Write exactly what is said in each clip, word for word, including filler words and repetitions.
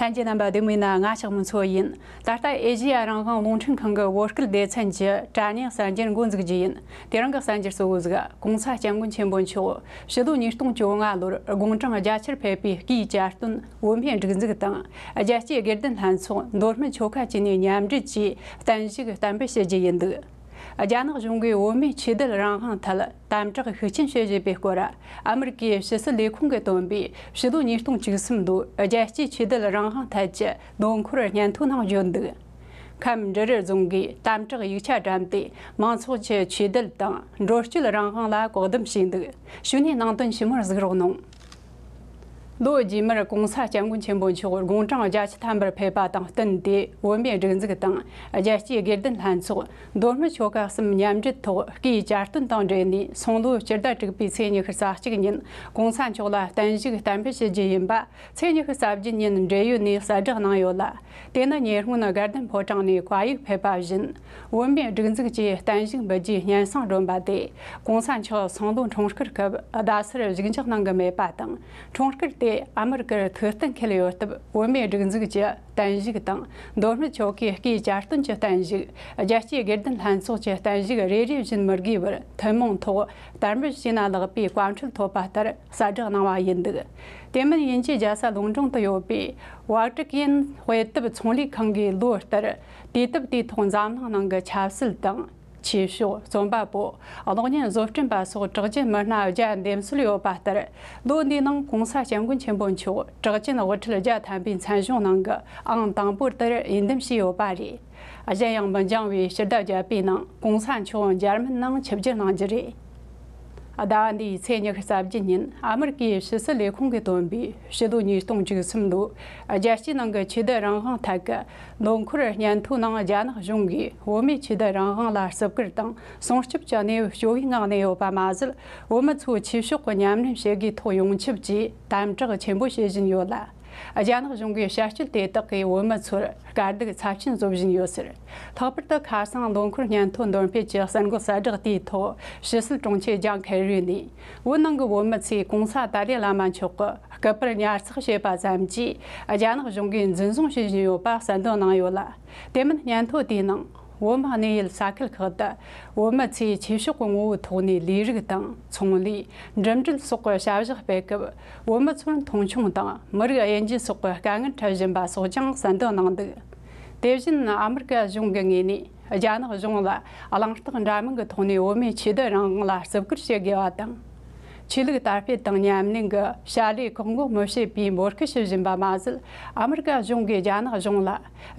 ལྷན་རྒྱས་རྣམ་པ་བདེ་མོ་ཡིན་ན། ང་ཞག་མི་འཚོ་ཡིན། ད་ལྟ་ཨེ་ཤེ་ཡ་རང་དབང་རླུང་འཕྲིན་ཁང་གི་བོད་སྐད་སྡེ་ཚན་གྱི་དྲ་བརྙན་གསར་འགྱུར་འགོ་འཛུགས་རྒྱུ་ཡིན། དེ་རིང་གི་གསར་འགྱུར་གཙོ་བོ་ཟིག་གོང་ས་སྐྱབས་མགོན་ཆེན་པོ་མཆོག་ཕྱི་ལོ་ཉིས་སྟོང་བཅོ་ལྔ་ལོར་དགུང་གྲངས་བརྒྱད་ཅུར་ཕེབས་པའི་སྐུའི་གྱ་སྟོན་བོད་མིའི་སྒྲིག་འཛུགས་དང་རྒྱལ་སྤྱིའི་དགེ་ལྡན་ལྷན་ཚོགས་མདོ་སྨད་ཆོལ་ཁ་བཅས་ནས་མཉམ་འབྲེལ་གྱིས་བརྟན་བཞུགས་གཏན་འབེབས་བྱེད་རྒྱུ་ཡིན་འདུག་རྒྱ་ནག་གཞུང་གིས་བོད་མིའི་ཆོས་དད་རང་དབང་ཐད་དམ་དྲག་ཤུགས་ཆེན་བྱེད་བཞིན་པའི་སྐོར། ཨ་མི་རི་ཀའི་ཕྱི་སྲིད་ལས་ཁུངས་ཀྱིས་བཏོན་པའི་ཕྱི་ལོ་ཉིས་སྟོང་བཅུ་གསུམ་ལོའི་རྒྱལ་སྤྱིའི་ཆོས་དད་རང་དབང་ཐད་ཀྱི་དོན་འཁོར་སྙན་ཐོ་ནང་བརྗོད་འདུག་ཁམས་འབྲི་རུ་རྫོང་གིས་དམ་དྲག་ཡིག་ཆ་བཀྲམ་སྟེ། མང་ཚོགས་ཀྱི་ཆོས་དད་དང་འགྲོ་སྐྱོད་རང་དབང་ལ་བཀག་སྡོམ་བྱས་འདུག་གཞུག་ནས་ནང་དོན་ཞིབ་མོར་གཟིགས་རོགས་གནང་། ལོ་རྗེས་མར་གོང་ས་སྐྱབས་མགོན་ཆེན་པོ་མཆོག་དགུང་གྲངས་བརྒྱད་ཅུ་ཐམ་པར་ཕེབས་པ་དང་བསྟུན་ཏེ། བོད་མིའི་སྒྲིག་འཛུགས་དང་རྒྱལ་སྤྱིའི་དགེ་ལྡན་ལྷན་ཚོགས་མདོ་སྨད་ཆོལ་ཁ་གསུམ་མཉམ་འབྲེལ་ཐོག་སྐུའི་གྱ་སྟོན་དང་འབྲེལ་ནས། སང་ལོའི་སྤྱི་ཟླ་དྲུག་པའི་ཚེས་ཉི་ཤུ་རྩ་གཅིག་ཉིན་གོང་ས་མཆོག་ལ་བརྟན་བཞུགས་གཏན་འབེབས་ཞུ་རྒྱུ་ཡིན་པ། ཚེས་ཉི་ཤུ་རྩ་བརྒྱད་ཉིན་འབྲེལ་ཡོད་ནས་གསལ་བསྒྲགས་གནང་ཡོད་ལ། དེ་ནི་ཉེ་སྔོན་དགའ་ལྡན་ཕོ་བྲང་ནས་བཀའ་ཡིག་ཕེབས་པ་བཞིན། བོད་མིའི་སྒྲིག་འཛུགས་ཀྱིས་བརྟན་བཞུགས་འབུལ་རྒྱུའི་སྙན་སེང་བསྒྲོན་པ་དེ། གོང་ས་མཆོག་སང་ལོའི་འཁྲུངས་སྐར་སྐབས་རྡ་སར་བཞུགས་འཇགས་གནང་གི་མེད་པ་དང་། འཁྲུངས་སྐར་དེ་ཨ་མི་རི་ཀར་ཐུགས་གཏན་འཁེལ་ཡོད་སྟབས། བོད་མིའི་སྒྲིག་འཛུགས་ཀྱི་བརྟན་བཞུགས་དང་། མདོ་སྨད་ཆོལ་ཁའི་སྐུའི་གྱ་སྟོན་གྱི་བརྟན་བཞུགས། རྒྱལ་སྤྱིའི་དགེ་ལྡན་ལྷན་ཚོགས་ཀྱི་བརྟན་བཞུགས་རེ་རེ་བཞིན་མི་དགོས་པར་ཐུན་མོང་ཐོག་དར་འབུལ་བྱས་ན་ལེགས་པའི་བཀའ་འཁྲོལ་ཐོབ་པ་ལྟར། གསལ་བསྒྲགས་གནང་བ་ཡིན་འདུག་དེ་མིན་དབྱིན་ཇིའི་རྒྱལ་ས་ལོན་ཀྲོང་དུ་ཡོད་པའི་ཝ་ཀྲི་ཀིན་དཔེ་དེབ་ཚོང་ལས་ཁང་གིས་ལོ་ལྟར་དུས་དེབ་དེའི་ཐོག་འཛམ་གླིང་ནང་གི་ཆབ་སྲིད་དང་། ཆོས་ཕྱོགས། རྩོམ་པ་པོ། གློག་བརྙན་བཟོ་སྐྲུན་པ་སོགས་གྲགས་ཅན་མི་སྣ་བརྒྱ་འདེམས་སྲོལ་ཡོད་པ་ལྟར། ལོ་འདིའི་ནང་གོང་ས་སྐྱབས་མགོན་ཆེན་པོ་མཆོག་གྲགས་ཅན་དབུ་ཁྲིད་བརྒྱ་ཐམ་པའི་མཚན་གཞུང་ནང་གི་ཨང་དང་པོ་དེར་འོས་འདེམས་བྱས་ཡོད་པ་རེད། གཞན་ཡང་མི་འགྱངས་པའི་ཕྱི་ཟླ་བརྒྱད་པའི་ནང་གོང་ས་མཆོག་འཇར་མན་ནང་ཆིབས་བསྒྱུར་གནང་རྒྱུ་རེད། ཟླ་བ་འདིའི་ཚེས་ཉི་ཤུ་རྩ་བརྒྱད་ཉིན་ཨ་མི་རི་ཀའི་ཕྱི་སྲིད་ལས་ཁུངས་ཀྱིས་བཏོན་པའི་ཕྱི་ལོ་ཉིས་སྟོང་བཅུ་གསུམ་ལོའི་རྒྱལ་སྤྱིའི་ནང་གི་ཆོས་དད་རང་དབང་ཐད་ཀྱི་དོན་འཁོར་སྙན་ཐོའི་ནང་། རྒྱ་ནག་གཞུང་གིས་བོད་མིའི་ཆོས་དད་རང་དབང་ལ་བརྩི་བཀུར་དང་སྲུང་སྐྱོབ་ཀྱི་གནས་བབ་སྐྱོ་བའི་ངང་གནས་ཡོད་པ་མ་ཟད། བོད་མི་ཚོའི་ཆོས་ཕྱོགས་ཀྱི་ཉམས་ལེན་བྱེད་དགོས་ཐོག་ཡོངས་ཁྱབ་ཀྱིས་དམ་དྲག་ཆེན་པོ་བྱེད་བཞིན་ཡོད་ལ། རྒྱ་ནག་གཞུང་གི་བྱ་སྤྱོད་དེ་དག་གིས་བོད་མི་ཚོར་དཀའ་སྡུག་ཚབས་ཆེན་བཟོ་བཞིན་ཡོད་ཟེར། ལྷག་པར་དུ་ཁ་སང་ལོ་འཁོར་སྙན་ཐོ་འདོན་སྤེལ་གྱི་གསར་འགོད་གསལ་བསྒྲགས་དེའི་ཐོག་ཕྱི་སྲིད་དྲུང་ཆེ་ལྗང་ཁེ་རུས་ནས། བོད་ནང་གི་བོད་མི་ཚོས་གོང་ས་ཏཱ་ལའི་བླ་མ་མཆོག་གི་སྐུ་པར་ཉར་ཚགས་བྱས་པ་ཙམ་གྱིས་རྒྱ་ནག་གཞུང་གིས་འཛིན་བཟུང་བྱེད་བཞིན་ཡོད་པ་གསལ་འདོན་གནང་ཡོད་ལ། དེ་མིན་སྙན་ཐོ་དེའི་ནང་། བོད་མི་གནས་ཡུལ་ས་ཁུལ་ཁག་ཏུ་བོད་མི་ཚོས་ཆོས་ཕྱོགས་ཀྱི་ངོ་བོའི་ཐོག་ནས་ལས་རིགས་དང་ཚོང་ལས། འགྲིམ་འགྲུལ་སོགས་ཀྱི་བྱ་གཞག་སྤེལ་སྐབས། བོད་མི་ཚོར་མཐོང་ཆུང་དང་མི་རིགས་དབྱེ་འབྱེད་སོགས་ཀྱི་དཀའ་ངལ་འཕྲད་བཞིན་པ་སོགས་ཀྱང་གསལ་འདོན་གནང་འདུག་དེ་བཞིན་ཨ་མི་རི་ཀ་གཞུང་གི་ངོས་ནས་རྒྱ་ནག་གཞུང་ལ་གླེང་སྟེགས་འདྲ་མིན་གྱི་ཐོག་ནས་བོད་མིའི་ཆོས་དད་རང་དབང་ལ་བརྩི་བཀུར་བྱེད་དགོས་པ་དང་། ཆོས་ལུགས་དར་སྤེལ་དང་ཉམས་ལེན་གྱི་བྱ་ལས་བཀག་འགོག་མི་བྱེད་པའི་འབོད་སྐུལ་ཞུ་བཞིན་པ་མ་ཟད། ཨ་མི་རི་ཀ་གཞུང་གིས་རྒྱ་ནག་གཞུང་ལ།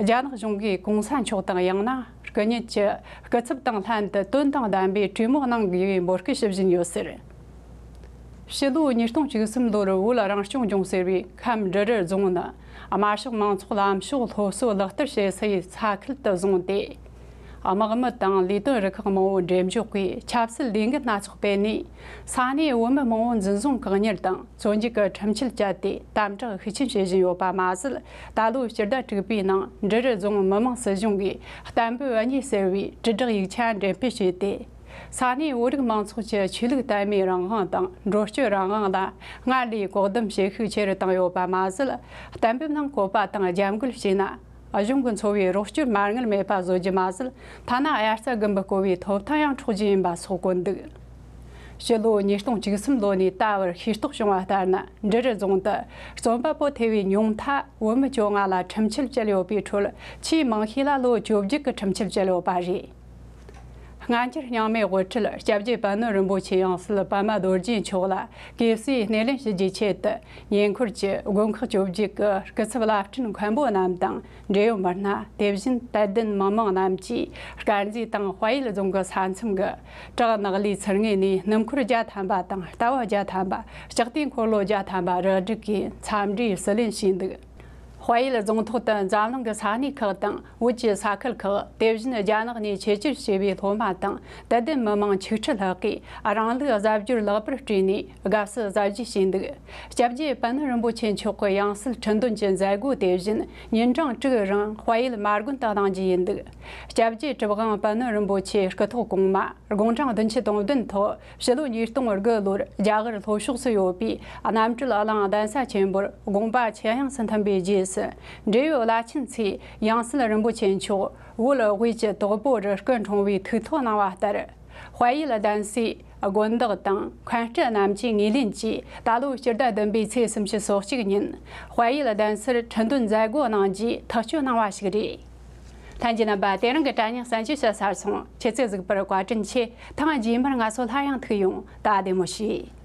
རྒྱ་ནག་གཞུང་གིས་གོང་ས་མཆོག་དང་ཡང་ན་སྐུ་ཉིད་ཀྱི་སྐུ་ཚབ་དང་ལྷན་དུ་དོན་དང་ལྡན་པའི་གྲོས་མོལ་གནང་དགོས་པའི་འབོད་སྐུལ་ཞུ་བཞིན་ཡོད་ཟེར། ཕྱི་ལོ་ཉིས་སྟོང་བཅུ་གསུམ་ལོར་བོད་རང་སྐྱོང་ལྗོངས་ཟེར་བའི་ཁམས་འབྲི་རུ་རྫོང་ནི། དམར་ཤོག་མང་ཚོགས་ལམ་ཕྱོགས་སློབ་གསོ་ལག་བསྟར་བྱེད་སའི་ས་ཁུལ་དུ་བཟུང་སྟེ། དམག་མི་དང་ལས་དོན་རུ་ཁག་མང་པོ་འགྲེམས་འཇོག་གིས་ཆབ་སྲིད་ལས་འགུལ་སྣ་ཚོགས་སྤེལ་ནས། ས་གནས་བོད་མི་མང་པོ་འཛིན་བཟུང་བཀག་ཉར་དང་བཙོན་འཇུག་གི་ཁྲིམས་ཆད་བཅད་དེ་དམ་དྲག་ཤུགས་ཆེན་བྱེད་བཞིན་ཡོད་པ་མ་ཟད། ད་ལོའི་སྤྱི་ཟླ་དྲུག་པའི་ནང་འབྲི་རུ་རྫོང་མི་དམངས་སྲིད་གཞུང་གིས་གཏན་འབེབས་གཉིས་ཟེར་བའི་དྲིལ་བསྒྲགས་ཡིག་ཆ་འགྲེམས་སྤེལ་བྱས་ཏེ། ས་གནས་བོད་རིགས་མང་ཚོགས་ཀྱི་ཆོས་ལུགས་དད་མོས་རང་དབང་དང་འགྲོ་སྐྱོད་རང་དབང་ལ་སྔར་ལས་བཀག་སྡོམ་བྱེད་ཤུགས་ཆེ་རུ་བཏང་ཡོད་པ་མ་ཟད། གཏན་འབེབས་ནང་བཀོད་པ་དང་རྒྱབ་འགལ་བྱས་ན། གཞུང་གི་འཚོ་བའི་རོགས་སྐྱོར་མ་དངུལ་མེད་པ་བཟོ་རྒྱུ་མ་ཟད། ཐ་ན་དབྱར་རྩྭ་དགུན་འབུ་བརྐོ་བའི་ཐོབ་ཐང་ཡང་འཕྲོག་རྒྱུ་ཡིན་པ་སོགས་བཀོད་འདུག་ཕྱི་ལོ་ཉིས་སྟོང་བཅུ་གསུམ་ལོ་ནས་ད་བར་ཤེས་རྟོགས་བྱུང་བ་ལྟར་ན། འབྲི་རུ་རྫོང་དུ་རྩོམ་པ་པོ་ཐེ་བའི་ཉུང་མཐའ་བོད་མི་བཅོ་ལྔ་ལ་ཁྲིམས་ཆད་བཅད་ཡོད་པའི་ཁྲོད། ཆེས་མང་ཤོས་ལ་ལོ་བཅོ་བརྒྱད་ཀྱི་ཁྲིམས་ཆད་བཅད་ཡོད་པ་རེད། སྔ་འགྱུར་རྙིང་མའི་དབུ་ཁྲིད་སྐྱབས་རྗེ་པད་ནོར་རིན་པོ་ཆེ་ཡང་སྲིད་པད་མ་རྡོ་རྗེ་མཆོག་ལ་གེགས་སེལ་སྣེ་ལེན་ཞུ་རྒྱུའི་ཆེད་དུ། ཉེ་འཁོར་གྱི་དགོན་ཁག་བཅོ་བརྒྱད་ཀྱི་སྐུ་ཚབ་བླ་སྤྲུལ་མཁན་པོ་རྣམས་དང་། འབྲེལ་ཡོད་མི་སྣ། དེ་བཞིན་དད་ལྡན་མི་མང་རྣམས་ཀྱིས་དཀར་མཛེས་དང་དཔལ་ཡུལ་རྫོང་གི་ས་མཚམས་ཀྱི་བྲག་ནག་ལིའི་ཚུར་ངོས་ནས་སྣུམ་འཁོར་བརྒྱ་ཐམ་པ་དང་ལྟ་བ་བརྒྱ་ཐམ་པ། ལྕགས་རྟའི་འཁོར་ལོ་བརྒྱ་ཐམ་པ་རུ་སྒྲིག་གིས་འཚམས་འདྲིའི་བསུ་ལེན་བྱས་འདུག་དཔལ་ཡུལ་རྫོང་ཐོག་ཏུ་འཛམ་གླིང་གི་ས་གནས་ཁག་དང་བོད་ཀྱི་ས་ཁུལ་ཁག། དེ་བཞིན་རྒྱ་ནག་ནས་ཆེད་བསྐྱོད་བྱས་པའི་སློབ་མ་དང་དད་ལྡན་མི་མང་ཆིག་ཁྲི་ལྷག་གིས་རང་ལུགས་གཟབ་སྦྱོར་ལེགས་པར་སྤྲས་ནས་དགའ་བསུ་གཟབ་རྒྱས་བྱས་འདུག་སྐྱབས་རྗེ་པད་ནོར་རིན་པོ་ཆེ་མཆོག་གི་ཡང་སྲིད་ཁྲི་འདོན་གྱི་མཛད་སྒོ་དེ་བཞིན་ཉིན་གྲངས་དྲུག་རིང་དཔལ་ཡུལ་མ་དགོན་དུ་གནང་རྒྱུ་ཡིན་འདུག་སྐྱབས་རྗེ་གྲུབ་དབང་པད་ནོར་རིན་པོ་ཆེ་སྐུ་ཐོག་གོང་མ་དགུང་གྲངས་བདུན་ཅུ་དོན་བདུན་ཐོག་ཕྱི་ལོ་ཉིས་སྟོང་དགུ་ལོར་རྒྱ་གར་ལྷོ་ཕྱོགས་སུ་ཡོད་པའི་རྣམ་གྲོལ་གླིང་གདན་ས་ཆེན་པོར་དགོངས་པ་ཆེ་ཡངས་སུ་མཐུན་པའི་རྗེས་ འབྲེལ་ཡོད་བླ་ཆེན་ཚོས་ཡང་སྲིད་རིན་པོ་ཆེ་མཆོག་བོད་དབུས་ཀྱི་དོག་པོ་རུ་སྐུ་འཁྲུངས་པའི་ཐུགས་ཐག་གནང་བ་ལྟར། དཔལ་ཡུལ་གདན་སའི་དགོན་བདག་དང་མཁན་སྤྲུལ་རྣམས་ཀྱིས་ངོས་ལེན་གྱིས། ད་ལོ་སྤྱི་ཟླ་བདུན་པའི་ཚེས་སུམ་ཅུ་སོ་གཅིག་ཉིན་དཔལ་ཡུལ་གདན་སར་ཁྲི་འདོན་མཛད་སྒོ་གནང་རྒྱུའི་ཐག་གཅོད་གནང་བ་ཞིག་རེད། ལྷན་རྒྱས་རྣམ་པ། དེ་རིང་གི་དྲ་བརྙན་གསན་བརྗོད་བྱ་ཚར་སོང་། ཁྱེད་ཚོས་གཟིགས་པར་བཀའ་དྲིན་ཆེ། ཐེངས་རྗེས་མར་ང་ཚོ་སླར་ཡང་ཐུག་ཡོང་། ད་བདེ་མོ་བྱོས།